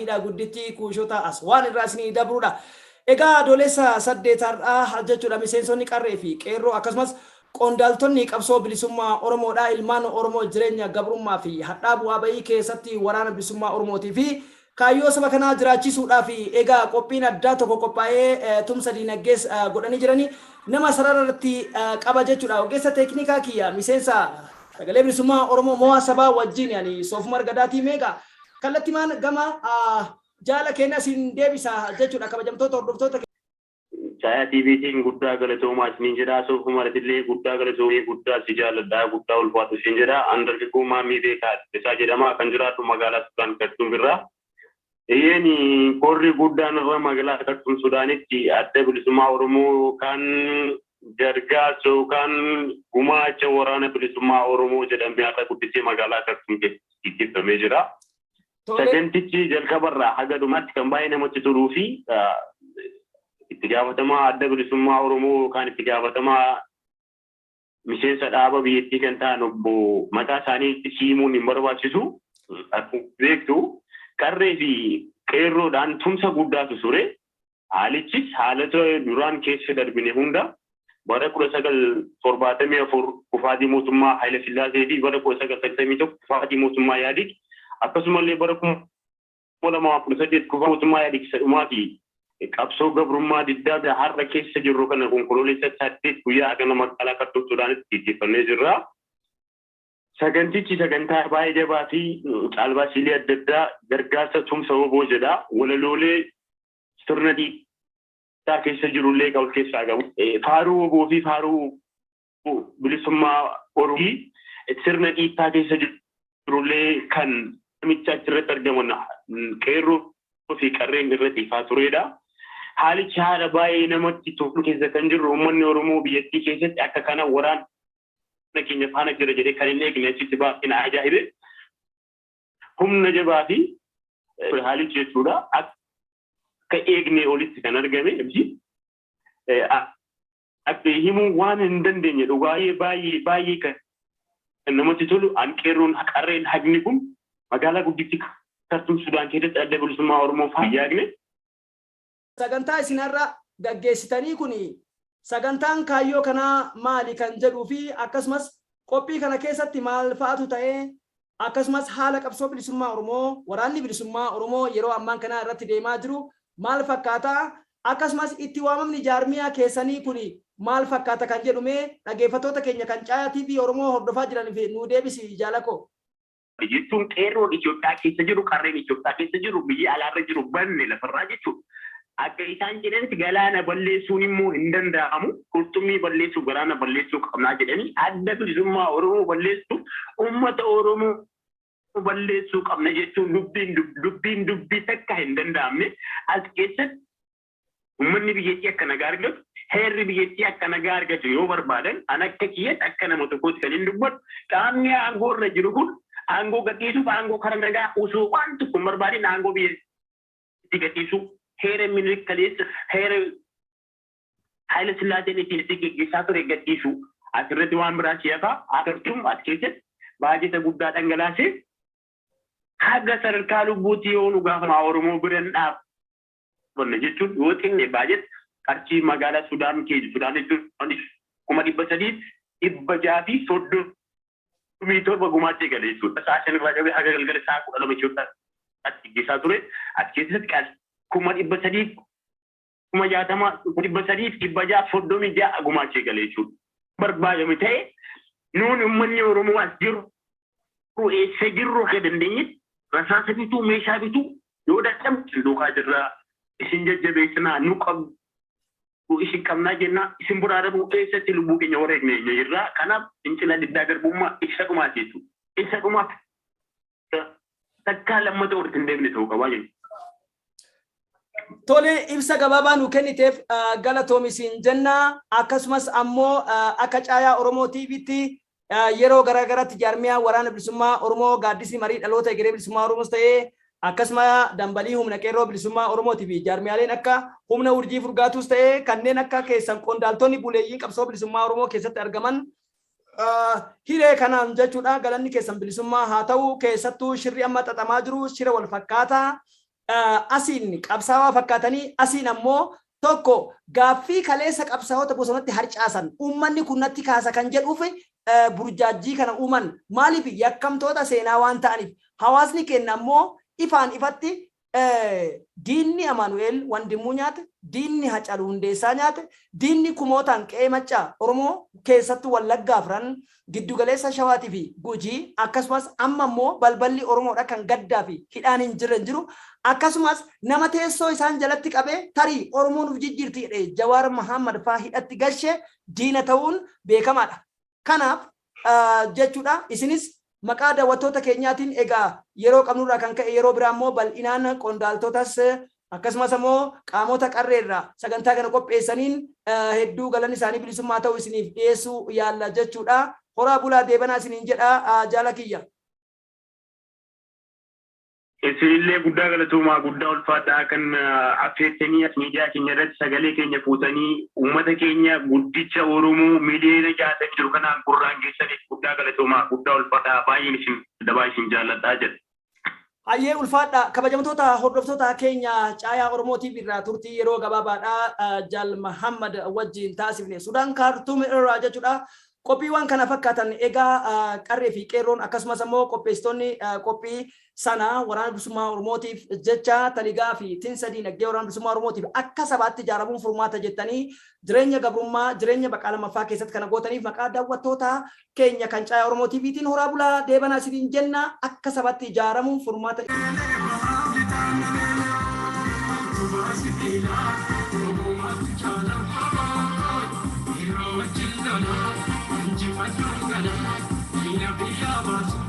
hidha gudditti Kuushota Aswaan irraa isinii dabruudha. Egaa Adoolessa 8 har'aa jechuudha miseensonni qarree fi qeerroo akkasumas qondaaltonni qabsoo bilisummaa Oromoodha ilmaan Oromoo jireenya gabrummaa fi hadhaa bu'aa ba'ii keessatti waraana bilisummaa Oromootii fi kaayyoo saba kanaa jiraachisuudhaaf egaa qophiin addaa tokko qophaa'ee tumsa diinaggees godhanii jiranii nama sarara irratti qaba jechuudha. Ogeessa teeknikaa kiyya miseensa sagalee bilisummaa Oromoo mo'aa sabaa wajjin yani Soofumar Gadaatii meeqa kallattimaan gama jaala keenya isin deebisa jechuudha kabajamtoota hordoftoota. Caayaa TVtiin guddaa galatoomaa isiniin jedha. Soofumar illee guddaa galatoomii, guddaa si jaalladha, guddaa ulfaatu isin jedha. An dargaggoo Maammii Beekaa isaa jedhama, kan jiraatu magaalaa Sudaan Khartuum irraa. Iyyeen korri guddaan irra magaalaa Khartuum Sudaanitti adda bilisummaa Oromoo kan gargaarsa yookaan gumaacha waraana bilisummaa Oromoo jedhamee har'a guddisee magaalaa Khartuum keessatti gaggeeffamee jira. Sagantichi jalqabarraa haga dhumaatti kan baay'ee namatti toluu fi itti gaafatamaa adda bilisummaa Oromoo yookaan itti gaafatamaa miseensa dhaaba biyyattii kan ta'an obbo maqaa isaanii himuun hin barbaachisu. Akkuma beektu qarree fi qeerroodhaan tumsa guddaatu ture. Haalichis haalota duraan keessa darbine hunda bara 1974 kufaatii mootummaa Haayila Sillaasee fi bara 1991 kufaatii mootummaa Yaadig, akkasumallee bara 2018 kufaa mootummaa Yaadig isa dhumaa fi qabsoo gabrummaa diddaa har'a keessa jirru kana Onkoloolessa 8 guyyaa kana magaalaa Khartuum Sudaanitti gaggeeffannee jirra. Sagantichi sagantaa baay'ee jabaa fi caalbaasiilee adda addaa gargaarsa tumsa WBO jedha. Walaloolee sirna dhiittaa keessa jirullee kan of keessaa qabu. Faaruu WBO fi faaruu bilisummaa Oromoo sirna dhiittaa keessa jirullee kan namicha achirratti argaman qeerroo fi qarreen irratti ifaa turedha. Haalichi haala baay'ee namatti tolu keessa kan jirru, uummanni Oromoo biyyattii keessatti akka kana waraana keenya faana jira jedhee kan hin eegne achitti baay'ee na ajaa'ibe. Humna jabaa fi haalichi jechuudha akka eegne olitti kan argame, akka himuu waan hin dandeenye, dhugaa baay'ee baay'ee kan namatti tolu. An qeerroon qarreen hagni kun magaalaa gudditti Khartuum Sudaan keessatti adda bilisummaa Oromoo fayyaagne. Sagantaa isin har'a gaggeessitanii kun sagantaan kaayyoo kanaa maali kan jedhuu fi akkasumas qophii kana keessatti maal fa'atu ta'ee, akkasumas haala qabsoo bilisummaa Oromoo waraanni bilisummaa Oromoo yeroo ammaan kanaa irratti deemaa jiru maal fakkaata, akkasumas itti waamamni jaarmiyaa keessanii kun maal fakkaata kan jedhu mee dhaggeeffattoota keenya kan Caayaa TV Oromoo hordofaa jiraniif nuu deebisi, jaalakoo. Jechuun qeerroon Itoophiyaa keessa jiru, qarreen Itoophiyaa keessa jiru, biyya alaarra jiru banne lafarraa jechuudha. Akka isaan jedhanitti galaana balleessuun immoo hin danda'amu. Qurxummii balleessuuf galaana balleessuu qabnaa jedhanii adda bilisummaa Oromoo balleessuuf uummata Oromoo balleessuu qabna jechuun dubbiin dubbii takka hin danda'amne. As keessatti uummanni biyyattii akka nagaa argatu, heerri biyyattii akka nagaa argatu yoo barbaadan, an akka kiyyatti, akka nama tokkootti kan hin dubbadhu, qaamni aangoo irra jiru kun aangoo gadhiisuuf aangoo karaa nagaa osoo waan tokko hin barbaadin aangoo biyyattii gadhiisuu, heera Minilik kaleessa, heera Haayila Sillaaseen ittiin itti geggeessaa ture gadhiisuu. Asirratti waan biraa si hafaa agartuun as keessatti baajeta guddaa dhangalaasee haga sadarkaa lubbuutti yoo nu gaafa Oromoo biran dhaabbanna jechuun yoo xinne baajeta qarshii magaalaa Sudaan keessa Sudaan jechuun 300,637 gumaachee gale jechuudha. Sa'a 5 irraa qabee haga galgala sa'a 12 Itoophiyaatti geggeessaa ture. As keessatti qarshii 300,000 60,000 300,636 gumaachee gale jechuudha. Barbaadame ta'e nuun uummanni Oromoo as jiru eessa jirru akka dandeenyetti rasaasa bituu, meeshaa bituu yoo dadhabne duukaa jirra, isin jajjabeessinaa, nu qabdu, isin qabnaa jennaa, isin biraa dhabuu eessatti lubbuu keenya wareegne jirra. Kanaaf fincila diddaa garbummaa isa dhumaati jechuudha. Isa dhumaa takkaa lammata walitti hin deebine ta'uu qabaa jechuudha. Tole, ibsa gabaabaa nu kenniteef galatoomi siin jenna. Akkasumas ammoo akka Caayaa Oromoo TVtti yeroo garaa garaatti jaarmiyaa waraana bilisummaa Oromoo, gaaddisni marii dhaloota egeree bilisummaa Oromoos ta'ee, akkasuma dambalii humna qeerroo bilisummaa Oromootii fi jaarmiyaaleen akka humna urjii furgaatuus ta'ee, kanneen akka keessan qondaaltonni buleeyyiin qabsoo bilisummaa Oromoo keessatti argaman hiree kanaan jechuudha galanni keessan bilisummaa haa ta'u. Keessattuu shirri amma xaxamaa jiru shira wal fakkaataa Asiin qabsaawaa fakkaatanii asiin ammoo tokko gaaffii kaleessa qabsaa'ota bosonatti harcaasan uummanni kun natti kaasa kan jedhuuf burjaajjii kana uuman. Maaliif? Yakkamtoota seenaa waan ta'aniif. Hawaasni keenya ammoo ifaan ifatti diinni Amaanu'eel Wandimmuu nyaate, diinni Hacaaluu Hundeessaa nyaate, diinni kumootaan qe'ee Maccaa Oromoo keessattuu Wallaggaa afran, giddugaleessa Shawaatii fi Gujii, akkasumas amma immoo balballi Oromoodha kan gaddaa fi hidhaan hin jirre hin jiru. Akkasumas nama teessoo isaan jalatti qabee tarii Oromoon uf jijjiirti jedhee Jawaar Mahammad faa hidhatti galche diina ta'uun beekamaadha. Kanaaf jechuudha, isinis maqaa daawwattoota keenyaatiin, egaa yeroo qabnurraa kan ka'e yeroo biraa immoo bal'inaan qondaaltotas akkasumas ammoo qaamota qarreerraa sagantaa kana qopheessaniin hedduu galanni isaanii bilisummaa ta'uu isiniif dhiyeessuu yaalla jechuudha. Horaa bulaa deebanaa isiniin jedha, jaala kiyya. Isinillee guddaa galatoomaa, guddaa ulfaadhaa, kan affeettanii as miidiyaa keenya irratti sagalee keenya fuutanii uummata keenya guddicha Oromoo miiliyoona 60 jiru kanaan gurraan geessaniif guddaa galatoomaa, guddaa ulfaadhaa, baay'een isin dabaa isin jaalladhaa jedha. Hayyee, ulfaadha. Kabajamtoota hordoftoota keenya Caayaa Oromootiif irraa turtii yeroo gabaabaadha Jaal Mahammad wajjin taasifne Sudaan Kaartuum irraa jechuudha. Qophiiwwan kana fakkaatan egaa qarree fi qeerroon akkasumas ammoo qopheessitoonni qophii sana Waraana Bilisummaa Oromootiif jecha taligaa fi tinsa diinagdee Waraana Bilisummaa Oromootiif akka sabaatti ijaaramuun furmaata jettanii jireenya gabrummaa, jireenya baqaa lammaffaa keessatti kana gootaniif maqaa daawwattoota keenya kan Caayaa Oromoo TVtiin horaa bulaa deebanaa isiniin jenna. Akka sabaatti ijaaramuun furmaata. Injifadhu kana, diina biyyaa baasu.